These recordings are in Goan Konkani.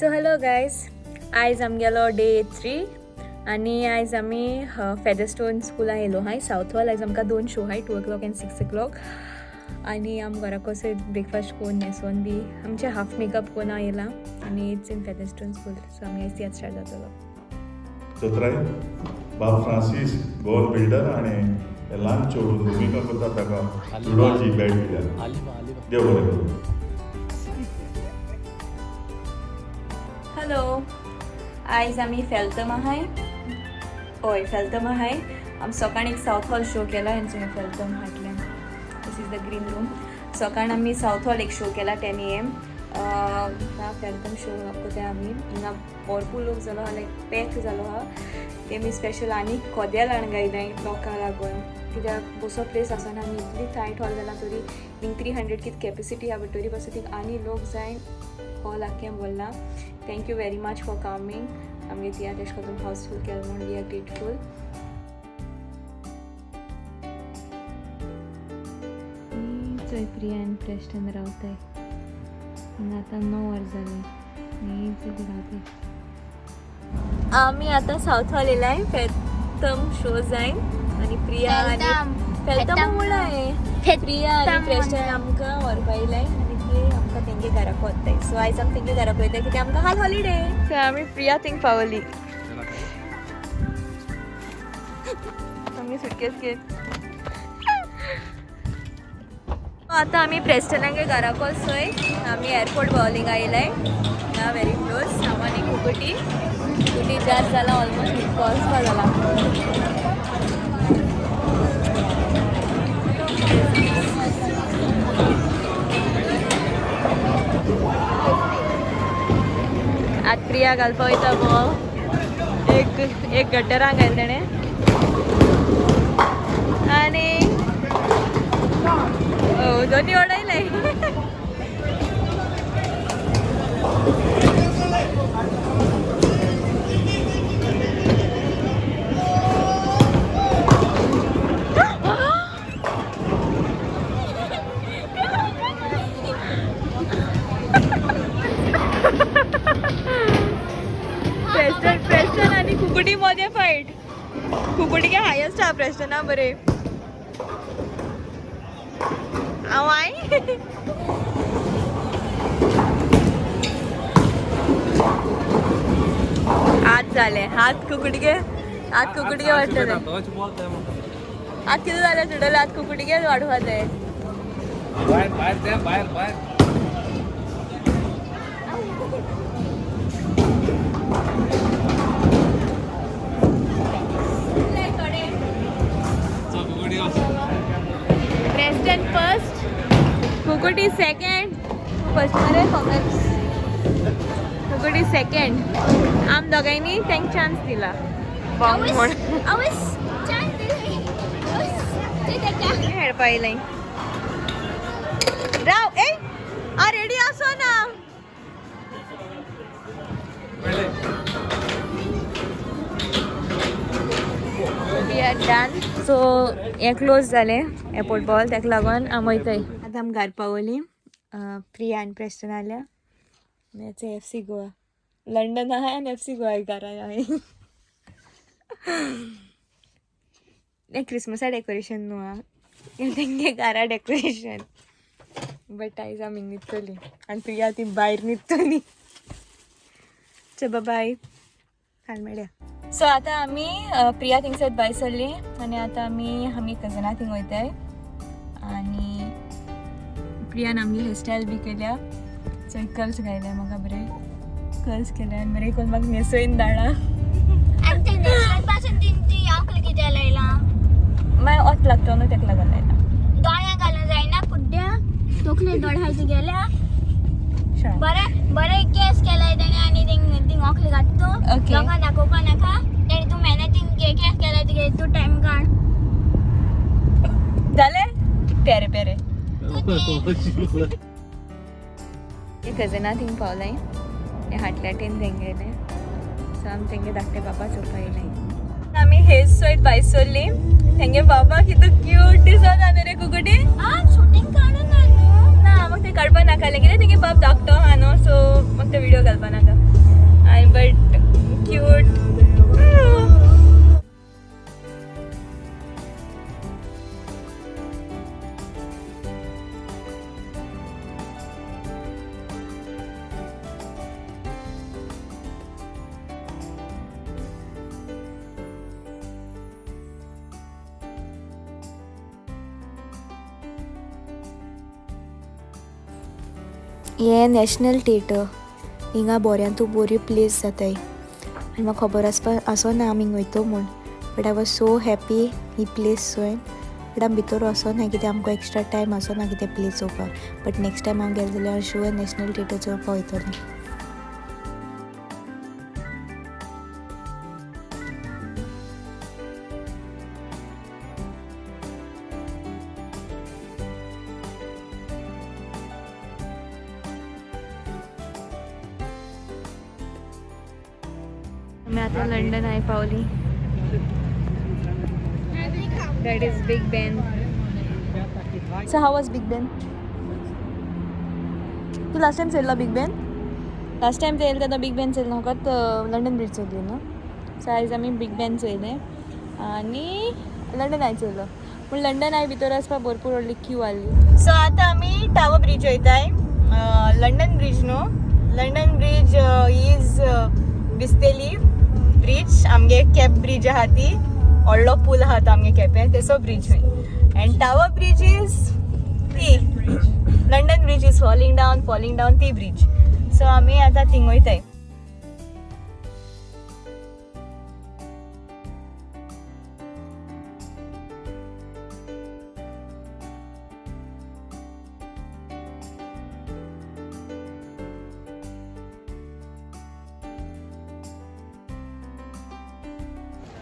सो हॅलो गायज, आयज आमगेलो डे 3 आनी आयज आमी फेदरस्टोन स्कुलान येयलो हाय सावथ हॉल. आयज आमकां 2 शो हाय, 2 o'clock आनी 6 o'clock. आनी आम घरा कसो ब्रेकफास्ट करून न्हेसोन बी आमचे हाफ मेकअप करून येयला आनी it's in Featherstone school. So आमी आयज तियात्र स्टार्ट जातलो. चत्राय बाब फ्रांसीस गोवन बिल्डर आनी ल्हान चेडूं भुमिका करता ताका चुडोची भेट दिल्या. देव बरें करूं. हॅलो, आयज आमी फेल्तम आहाय. हय, फेल्तम आहाय. आमी सकाळ एक सावथ हॉल शो केला हेंचो फेल्तम हाटल्यान. This is the green room. सकाळ आमी सावथ हॉल एक शो केला 10 AM. फेल्तम शो ते आमी हिंगा भरपूर लोक जालो आहा, लायक पॅक जालो आहा. ते आमी स्पेशल आनी कोदेल हाडून गायलाय लोकांक लागून, कित्याक बसो प्लेस आसना आनी इतली टायट हॉल जाला तरी थिंग 300 कित कॅपेसिटी आहा, बट तरी पासून थिंग आनी लोक जाय हॉल आख्खें भरला. Thank you very much for coming. आमगे तियात्र एश करून हावसफूल केलो म्हूण we are grateful. चोय प्रिया आनी प्रेस्टन रावताय हिंगा. आतां 9 वर जालीं, चोय रावताय. आमी आतां सावथ हॉल येयलाय फेतम शो जायन आनी प्रिया आनी फेलतम म्हणलां प्रिया आनी प्रेस्टन आमकां व्हरपा येयलाय आनी ती आमकां तेंगे घराक वताय. सो आयज आमी तेंगे घराक वयताय कित्याक आमकां हाल हॉलिडे. सो आमी प्रिया थिंग पावली. आमी सुटकेस घेत आतां आमी प्रेस्टनागे घराक वचोय. आमी एअरपोर्ट बावलिंग आयलाय ना व्हेरी क्लोज. हांव आनी कुकुटी कुकुटी जास्त जाला, ऑलमोस्ट वचपा जाला. आतां प्रिया घालपा वयता बॉल एक एक गटरां घायल तेणें आनी दोनी उडयले. प्रेस्टन प्रेस्टन आनी कुकुटी मध्ये फायट. कुकुटी काय हायस्ट आहा प्रेस्टना बरे. हांव I हात जाले, हात कुकुटगे, हात कुकुटगे वाडटले. हात कितें जालें सुटले, हात कुकुटगे वाडपा जाय. बाहेर बाहेर त्या बाहेर बाहेर. प्रेस्टन फर्स्ट, कुकुटी सेकंड. फर्स्ट मरे कॉमेंट्स, कुकुटी सेकंड. आम दोगांयनी तांकां चान्स दिला बॉंग म्हूण खेळपा येयलाय. राव ए आ रेडी आसो ना. We are done. So हें क्लोज जालें एअरपोर्ट बॉल, ताका लागून आमी वयताय. आतां आमी घरा पावली. प्रिया आनी प्रेस्टन आल्या. FC Goa London आहा आनी FC Goa घरा आहाय. हें क्रिसमसा डेकोरेशन न्हू आं, तेंगे घरा डेकोरेशन. बट आयज आमी न्हिदतलीं आनी प्रिया ती भायर न्हिदतली. चल बाय, काल मेळया. सो आतां आमी प्रिया थिंगसर भायर सरली आनी आतां आमी आमगे कजना थिंग वयताय. आनी प्रियान आमगे हेअरस्टायल बी केल्या. चोय कर्ल्स घायल्या म्हाका, बरें कर्ल्स केल्या आनी बरें करून म्हाका न्हेसोवन धाडा. मागीर वत लागता न्हू तेका लागून लायता. दोळ्या घालून जायना कुड्ड्या तकले दोळ गेल्या. बरें बरें केस केलाय तेणे आनी थिंग ओकले घात तूं. Okay. लोकांक दाखोवपा नाका. तेणे तूं मेहनतीन केस केलाय तुगे, तूं टायम काड. जालें पेरे पेरे कजना थिंग पावलाय. हें हाटल्या टेन तेंगेलें. सो आमी तेंगे धाकटे बाबा चोवपा येयलाय. आमी हेच सोयत भायर सरली. तेंगे बाबा कितू क्यूट दिसता न्हू रे कुकुटी. शूटिंग काडून ना न्हू. ना, म्हाका ते काडपा नाका कित्याक तेंगे बाब धाकटो आहा न्हू, सो म्हाका ते व्हिडिओ घालपा नाका. हें नॅशनल थिएटर हिंगा बोऱ्यांतू बोऱ्यो प्लेस जाताय आनी म्हाका खबर आसपा आसना आमी हिंग वयतो म्हूण, but I was so happy he place चोयन. बट आमी भितर वचोना कित्याक आमकां एक्स्ट्रा टायम आसना कितें प्लेस चोवपाक, बट नेक्स्ट टायम हांव गेलें जाल्यार हांव शुअर नॅशनल थिएटर चोवपाक वयतलें. आमी आतां लंडन I पावली. That is Big Ben. So how was Big Ben? Tu last time चोयला बिग बेन? लास्ट टायम ते येयले तेन्ना बिग बेन चोयलो, फकत लंडन ब्रिज चोयली न्हू. सो आयज आमी बिग बेन चोयलें आनी लंडन I चोयलो, पूण लंडन I भितर वचपाक भरपूर व्हडली क्यू आहली. सो आतां आमी टावर ब्रिज वयताय, लंडन ब्रिज न्हू. लंडन ब्रिज is बिस्तेली ब्रिज, आमगे केप ब्रिज आहा ती, व्हडलो पूल आहा तो आमगे केपें, तेसो ब्रिज न्हय. एंड टावर ब्रिज is ती London bridge is falling down, falling down ती ब्रिज. सो आमी आतां थिंग वयताय.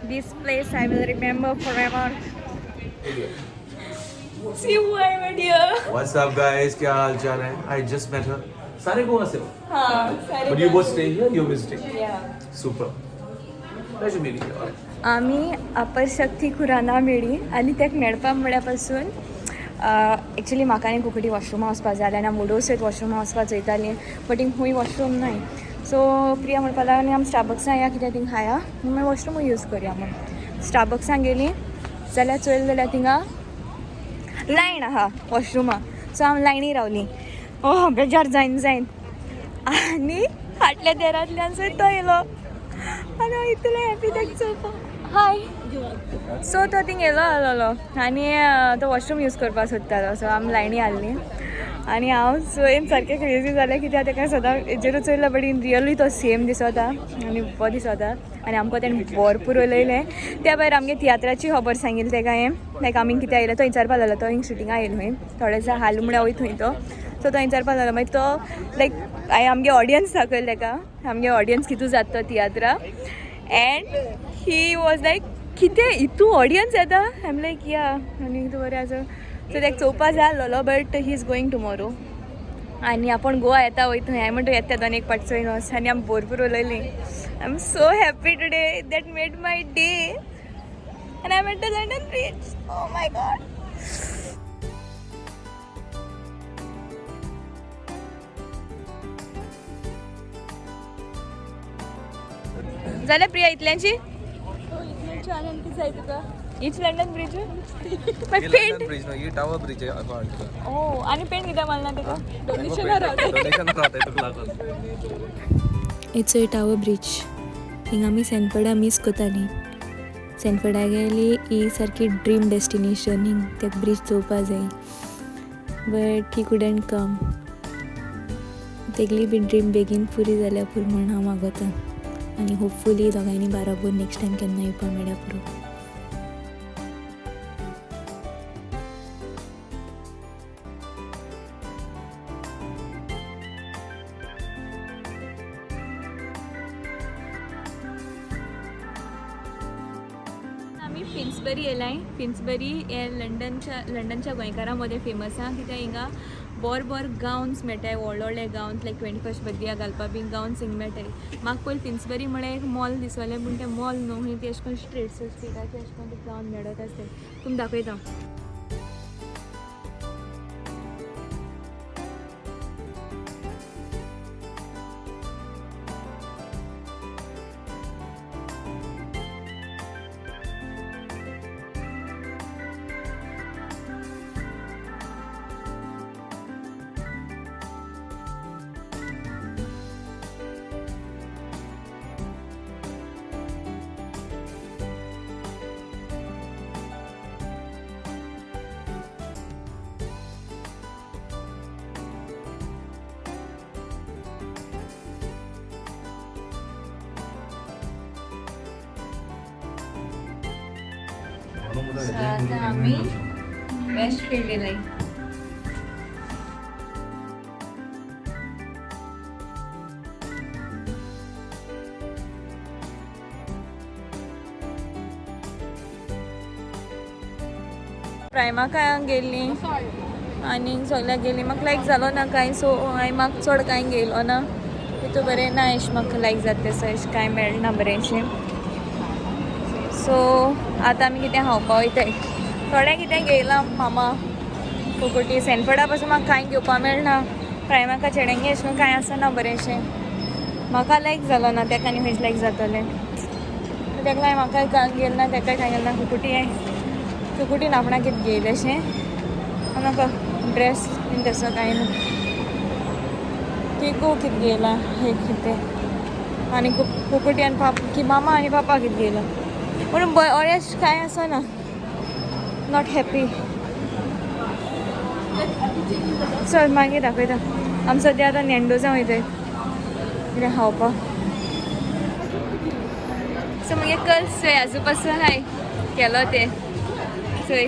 This place I will remember forever. See who I met here. What's up guys? क्या हाल चाल है? I just met her. सारे गोवा से हो? हाँ, सारे. But you both stay here? You're visiting? Yeah. Super. Pleasure meeting you. All right. आमी अपरशक्ती खुराना मेळ्ळी आनी तेका मेळपा म्हळ्या पासून एक्चुली म्हाका आनी कुकडी वॉशरुमा वचपा जाय आनी आमी मुडोस वॉशरुमा वचपा चोयतालीं, बट हिंग खूंय वॉशरूम नाय. सो प्रिया म्हणपाक लागली आमी स्टारबक्सां या, कित्याक थिंग खाया मागीर वॉशरुमूय यूज करया म्हूण. स्टारबक्सां गेलीं जाल्यार चोयलें जाल्यार थिंगा लायन आहा वॉशरुमा. सो आमी लायनी रावलीं, ओह बेजार जायन जायन, आनी फाटल्या देरांतल्यान सो तो येयलो आनी हांव इतलें हॅपी ताका चोवपाक. हाय. सो तो थिंग येयलो आहलोलो आनी तो वॉशरूम यूज करपाक सोदतालो. सो आमी लायनी आहली आनी हांव चोयन सारकें क्रेजी जालें, कित्याक ताका सदां हेजेरूच चोयला, बट इन रियलूय तो सेम दिसता आनी बरो दिसता. आनी आमकां तेणें भरपूर उलयलें. त्या भायर आमगे तियात्राची खबर सांगिल्ली ताका हांवें, लायक आमी कित्याक येयलें तो विचारपा लागलो. तो हिंग शुटिंगा येयलो खंय, थोडे हाल म्हळ्यार वयता थंय तो, सो तो विचारपा लागलो. मागीर तो लायक हांवें आमगे ऑडियन्स दाखयलें ताका, आमगे ऑडियन्स कितू जाता तो तियात्रा, एंड he was like कितें इतू ऑडियन्स येता. I am लायक या, आनी कितें बरें आसा. सो ताका चोवपा जाय आसलेलो, but he is going tomorrow. आनी आपूण गोवा येता वयता थंय, हांवें म्हणटा येता दोन एक पाट चोयन वच. आनी आमी भरपूर उलयलीं. I am so happy today, that made my day. And I at the London bridge. Oh my God. जालें प्रिया इतल्यांची? जाय तुका हीच लंडन ब्रिज. ये लंदन ब्रिज ना, ये टावर ब्रिज है अकाउंट का. ओ आनी पेंट कित्याक मारना ताका? डोनेशन डोनेशन राहता तुका लागून. It's a tower bridge. हिंगा आमी सॅनफर्डा मीस कोतालीं. सॅनफर्डा गेली ही सारकी ड्रीम डेस्टिनेशन, हिंग ते ब्रिज चोवपा जाय, बट he couldn't कम. तेगली बी ड्रीम बेगीन पुरी जाल्यार पुरो म्हूण हांव मागोता आनी होपफुली दोगांयनी बाराबोर नेक्स्ट टायम केन्ना येवपा मेळ्ळ्यार पुरो. आमी फिन्सबरी येयलाय. फिन्सबरी हे लंडनच्या गोंयकारां मदें फेमस आहा, कित्याक हिंगा बोर बोर गावन्स मेळटाय, व्हडले व्हडले गावन्स लायक 21st बर्थडेया घालपा बीन गावन्स हिंग मेळटाय. म्हाका पयलीं फिन्सबरी म्हळ्यार एक मॉल दिसलें, पूण तें मॉल न्हू, खंय ती अशें करून स्ट्रीट्स स्ट्रीटाचे अशें करून ते गावन मेळत आसता. तुमकां दाखयता. आता आमी वेस्ट फिल्ड येयलाय. प्रायमाकाय गेल्ली आनी सगल्याक गेली. म्हाका लायक जालो ना कांय, सो हांवें म्हाका चड कांय घेयलो ना. तितू बरें ना एश म्हाका लायक जाता तसो एश कांय मेळना बरेंशें. सो आतां आमी कितें खावपा वयताय. थोडें कितें घेयलां मामा कुकुटी सॅनफर्डा पासून म्हाका कांय घेवपा मेळना. प्रायमाका चेड्यांगे एश करून कांय आसना बरेंशें. म्हाका लायक जालो ना तेका आनी खंयच लायक जातलें. तेका लागून म्हाकाय कांय घेयल ना, तेकाय कांय घेयल ना. कुकुटी कुकुटीन आपणाक कितें घेयलें अशें म्हाका ड्रेस बीन तसो कांय ना. केकू कितें घेयला हे कितें आनी कुकुटी आनी पाप की मामा आनी पापा कितें घेयला पूण बरें कांय आसना. Not happy. चल मागीर दाखयता. आमी सद्या आतां नॅन्डोजा वयताय कितें खावपाक. सो मागीर कर्ल्स चोय आजू पासून हाय केलो ते चोय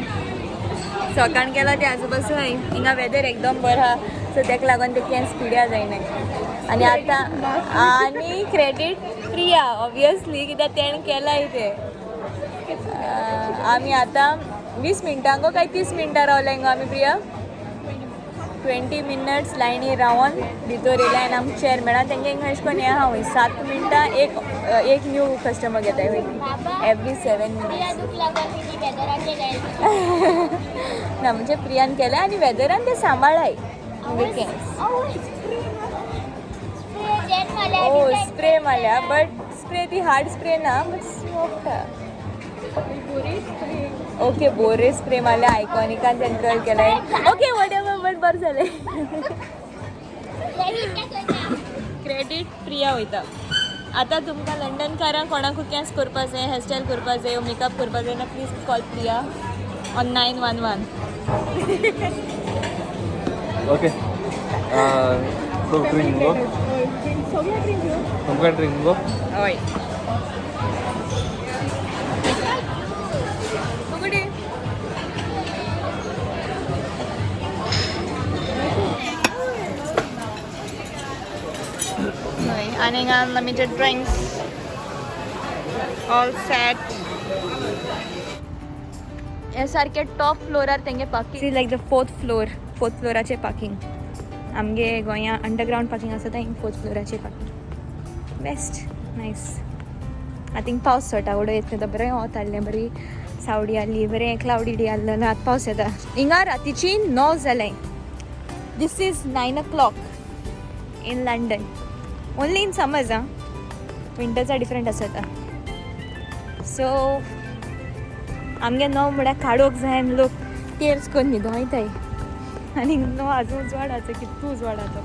सकाळ केलो ते आजू पासून हाय. हिंगा वेदर एकदम बरो आहा, सो तेका लागून ते केंस पिड्या जायना. आनी आतां आनी क्रेडीट प्रिया ऑब्वियसली कित्याक तेणें केलाय तें. आमी आतां 20 मिनटां गो काय 30 मिनटां रावले गो आमी प्रिया. 20 मिनट्स लायनी रावन भितर येयले आनी आमकां चेर मेळ्ळा. तेंगे हिंगा एशें कोन्न हें आहा वय 7 मिनटां एक एक न्यू कस्टमर घेताय वय एवरी 7 मिनट्स. ना म्हणजे प्रियान केलें आनी वेदरान तें सांबाळ्ळाय म्हणजे केंस. ओ स्प्रे मारल्या बट स्प्रे ती हार्ड स्प्रे ना बट सॉफ्ट. ओके बोरे स्प्रे मारल्या आयकॉनिकान तें कर्ल केलाय. ओके what ever but बरें जालें. क्रेडीट प्रिया वयता. आतां तुमकां लंडनकारांक कोणाकूय केंस करपा जाय, हेअरस्टायल करपा जाय, मेकअप करपा जाय ना please call Priya on 911. Okay. So drink go. तुमकां ड्रिंक गो. हय कुकुटी आनी unlimited drinks all set. हे सारके टॉप फ्लोरार तेंगे parking like the fourth floor. Fourth फ्लोराचे parking. आमगे गोंया अंडरग्रावंड पार्किंग आसा थंय फोर्थ फ्लोराचे पार्किंग. Best nice. आतां थिंग पावस चडटा उडो येत न्ही, बरें वत आहलें, बरी सावडी आहली, बरें क्लावडी डी आहलो ना. आतां पावस येता. हिंगा रातीची 9 जालें. This is 9 o'clock in London. Only in summers. आं विंटर्सा डिफरंट आसता. सो आमगे 9 म्हळ्यार काडूंक जाय आनी लोक तेर्स करून न्हिदों वयताय. आनी 9 आजून उजवाड आसा, कितू उजवाड आसा.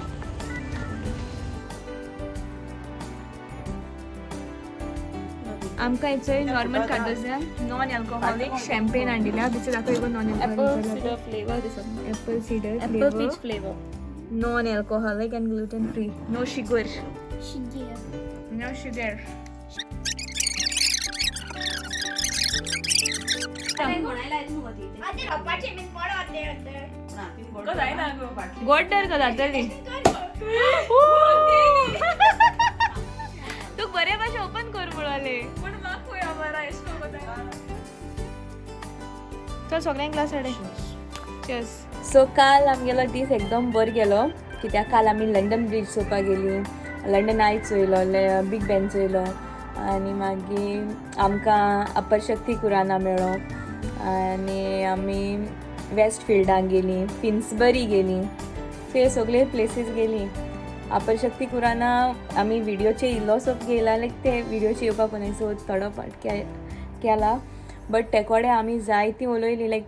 आमकां हेचोय नॉर्मल कार्दोजान नॉन अल्कोहोलीक शॅम्पेन हाडिल्या. भितर दाखय गो non alcoholic flavour apple cider apple peach flavour non alcoholic and gluten free, no sugar. No sugar. गोड डर का जातली तू बरे भाशेन ओपन कर म्हणले. चल सगळ्यांक ग्लास हाडे. चर्स. सो काल आमगेलो दीस एकदम बरो गेलो कित्याक काल आमी लंडन ब्रिज चोवपाक गेली, लंडन I चोयलो, बीग बॅन चोयलो आनी मागीर आमकां अप्पर शक्ती कुराना मेळ्ळो आनी आमी वेस्ट फिल्डाक गेलीं, फिन्सबरी गेलीं. सो हे सगळे प्लेसीस गेलीं. अपर शक्ती कुराना आमी व्हिडियोचे इल्लोसो घेयला लायक ते व्हिडियोचे येवपाक कोन्नाय, सो थोडो पार्ट केला बट तेकोडे आमी जायतीं उलयलीं लायक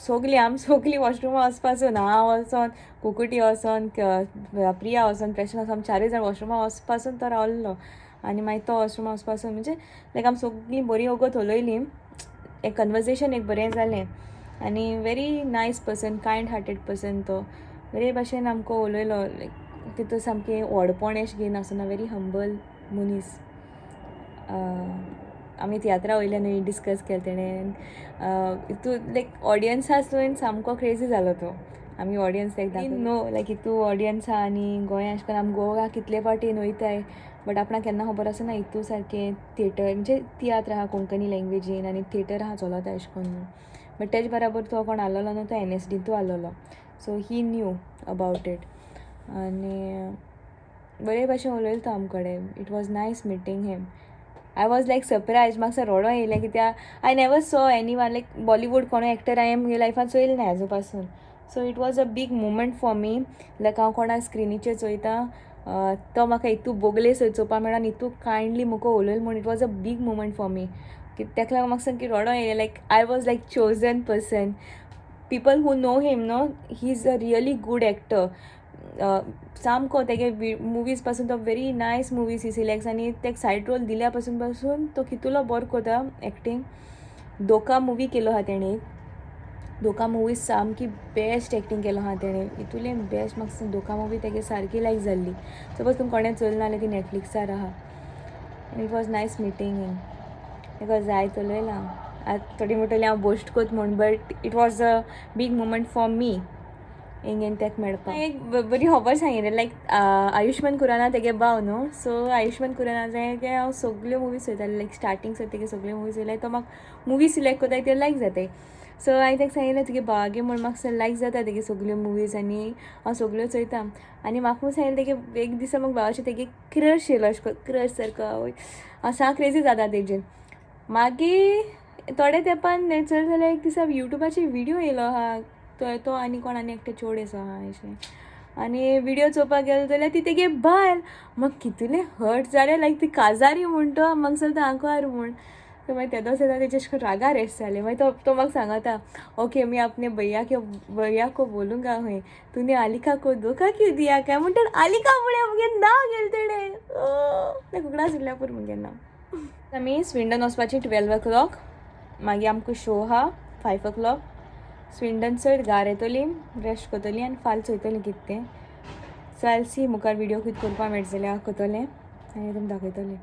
सगलीं आमी सगलीं वॉशरुमा वचपासून हांव वचोन कुकुटी वचोन प्रिया वचोन प्रश्न वचोन आमी चारूय जाण वॉशरुमा वचपासून तो रावल्लो आनी मागीर तो वॉशरुमा वचपासून म्हणजे लायक आमी सगलीं बरी वगत उलयलीं. एक कन्वर्सेशन एक बरें जालें आनी very nice person, kind hearted person तो. बरे भाशेन आमकां उलयलो लायक तितून सामकें व्हडपण अशें घेयनासतना व्हेरी हंबल मनीस. आमी तियात्रा वयल्यान न्हू डिस्कस केलें तेणें. हितू लायक ऑडियन्साच न्हू सामको क्रेजी जालो तो. आमी ऑडियन्स लायक नो लायक हितू ऑडियन्स आहा आनी गोंया अशें करून आमी गोवा कितले फावटी वयताय, बट आपणाक केन्ना खबर आसना हितू सारकें थिएटर, म्हणजे तियात्र आहा कोंकणी लँग्वेजीन आनी थिएटर आहा चलता अशें करून. बट तेज बराबर तो कोण आसलेलो न्हू, तो एनएसडींतू आसलेलो, so he knew about it. आनी बरे भाशेन उलयलो तो आम कडेन. It was nice meeting him. I was like surprise. म्हाका रडो येयलें कित्याक I never saw anyone like Bollywood कोणूय एक्टर हांवें म्हगे लायफान चोयलें ना एजू पासून. So it was a big moment for me, like हांव कोणा स्क्रिनीचेर चोयता तो म्हाका हितू बोगले सयत चोवपा मेळ्ळो आनी हितू कायंडली म्हाका उलयलो म्हूण it was a big moment for me. की तेका लागून म्हाका सामकी रडो येयलें, like I was like chosen person. People who know him know he is a really good actor. सामको तेगे मुवीज पासून तो very nice movies he selects आनी तेका सायड रोल दिल्या पासून पासून तो कितुलो बरो कोता एक्टींग. धोका मुवी केलो आहा तेणें एक, धोका मुवी सामकी बेस्ट एक्टींग केलो आहा तेणें, इतुलें बेस्ट. म्हाका धोका मुवी तेगे सारकी लायक जाल्ली. सपोज तुमकां कोणें चोयलें ना जाल्यार ती नेटफ्लिक्सार आहा. It was nice meeting him. ताका जायत उलयलां. आतां थोडी म्हणटली हांव बोस्ट कोत म्हूण, but it was a big moment for me इंगेन तेका मेळपाक. एक बरी खबर सांगिल्लें, लायक आयुष्मान खुराना तेगे भाव न्हू, सो आयुष्मान खुराना जाय हांव सगल्यो मुवीज चोयतालें, लायक स्टार्टींग सोद तेगे सगल्यो मुवीज चोयल्यार तो म्हाका मुवी सिलेक्ट कोताय त्यो लायक जाताय. सो हांवें ताका सांगिल्लें तुगे भावागे म्हूण म्हाका लायक जाता तेगे सगल्यो मुवीज आनी हांव सगल्यो चोयता. आनी म्हाका म्हूण सांगिल्लें तेगे एक दिसा म्हाका भावाचें तेगे क्रश येयलो, अशें करून क्रश सारको हांव सा क्रेजी जाता तेजेर. मागीर थोडे तेंपान चल जाल्यार एक दिसा युट्यूबाचेर व्हिडियो येयलो आहा, तो तो आनी कोण आनी एकटे चेडूं आसा अशें, आनी व्हिडियो चोवपाक गेलो जाल्यार ती तेगे बायल. म्हाका कितलें हर्ट जालें, लायक ती काजारी म्हूण तो म्हाका चलता आंकवार म्हूण. तो मागीर तेदोस येता तेजे अशें करून रागार एश जालें. मागीर तो तो म्हाका सांगता, ओके मैं अपने भैया को बोलूंगा हुंय तूने आलिका को धोखा क्यों दिया काय म्हणटा. आलिका म्हळ्यार मुगे नांव गेलें तेणें, कुकडां सुटल्या पुरो मुगे नांव. आमी स्विंडन वचपाची 12 o'clock, मागीर आमकां शो आहा 5 o'clock. Swindon चड घार येतली, रेस्ट करतली आनी फाल्यां चोयतली कितें तें. सो आयल सी मुखार व्हिडियो कितें करपाक मेळटा जाल्यार करतलें आनी तुमकां दाखयतलें.